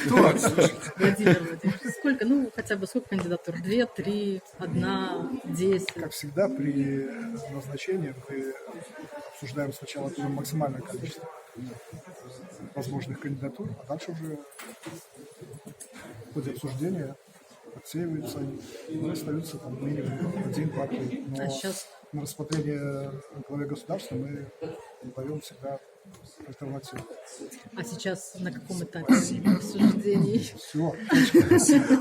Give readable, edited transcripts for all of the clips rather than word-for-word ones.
Кто? Слушайте. Владимир Владимирович, сколько, ну, хотя бы сколько кандидатур? Две, три, одна, 10? Как всегда, при назначении мы обсуждаем сначала максимальное количество возможных кандидатур, а дальше уже в ходе обсуждения отсеиваются они, ну, остаются там минимум один, два, три. Но А сейчас на рассмотрение главе государства мы даем всегда альтернативу. А сейчас на каком этапе обсуждений? Все.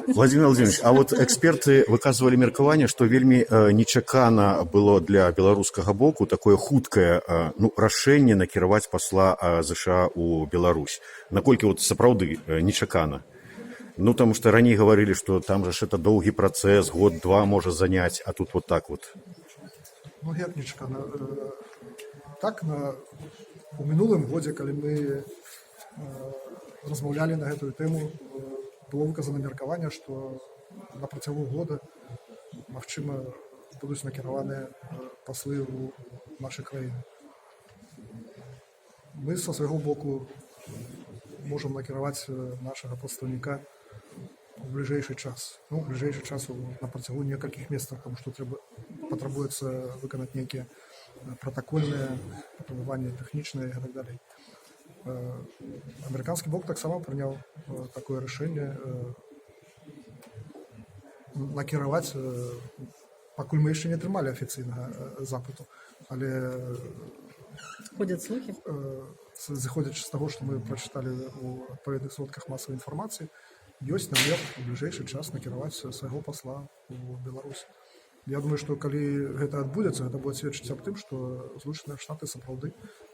Владимир Владимирович, а вот эксперты выказывалі меркаванне, што вельмі нечакана было для беларускага боку такое хуткае ну, рашэнне накіраваць пасла ЗША ў Беларусь. Наколькі вот сапраўды нечакана? Ну, потому что раней гаварылі, што там жа ж это доўгі працэс, год-два можа заняць, а тут вот так вот. Ну, як нечакана? Так, у мінулым годзе, калі мы размаўлялі на гэтую тэму, было выказана меркаванне, што на працягу года, магчыма, будуць накіраваныя паслы ў нашы краіны. Мы са свайго боку можам накіраваць нашага прадстаўніка у бліжэйшы час. Ну, бліжэйшы час на працягу некалькіх месяцаў, таму што патрабуецца выканаць нейкія пратакольныя патрабаванні, тэхнічныя і так далей. Амерыканскі бок таксама прыняў такое рашэнне накіраваць, пакуль мы яшчэ не атрымалі афіцыйнага запыту, але Ходят слухи? Зыходзячы з таго, што мы прачыталі у адпаведных сродках масавай інфармацыі, ёсць намер у бліжэйшы час накіраваць свайго пасла у Беларусь. Я думаю, што калі гэта адбудзецца, гэта будзе сведчыць аб тым, што Злучаныя Штаты сапраўды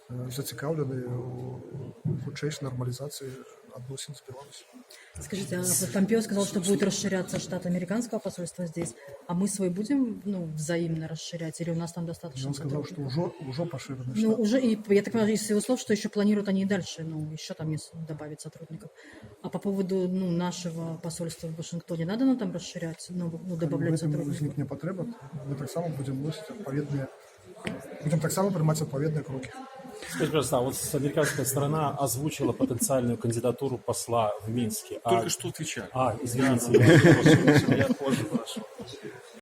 зацікаўлены ў хутчэйшай нармалізацыі адносін з Беларусю. Скажите, а вот Помпео сказал, что будет расширяться штат американского посольства здесь, а мы свой будем, ну, взаимно расширять или у нас там достаточно Ён сказаў, што сотрудников? ўжо пашыраны Ну, штат. уже, и я так понимаю, из его слов, что еще планируют они и дальше, ну, еще там есть добавить сотрудников. А по поводу, ну, нашего посольства в Вашингтоне, надо нам там расширять, ну, Калі добавлять ў гэтым сотрудников? узнікне патрэба, мы таксама будзем вносіць адпаведныя, будзем таксама прымаць адпаведныя крокі. Скажите, пожалуйста, а вот американская сторона озвучила потенциальную кандидатуру посла в Минске. Только что отвечали. А, извините, я позже прошу.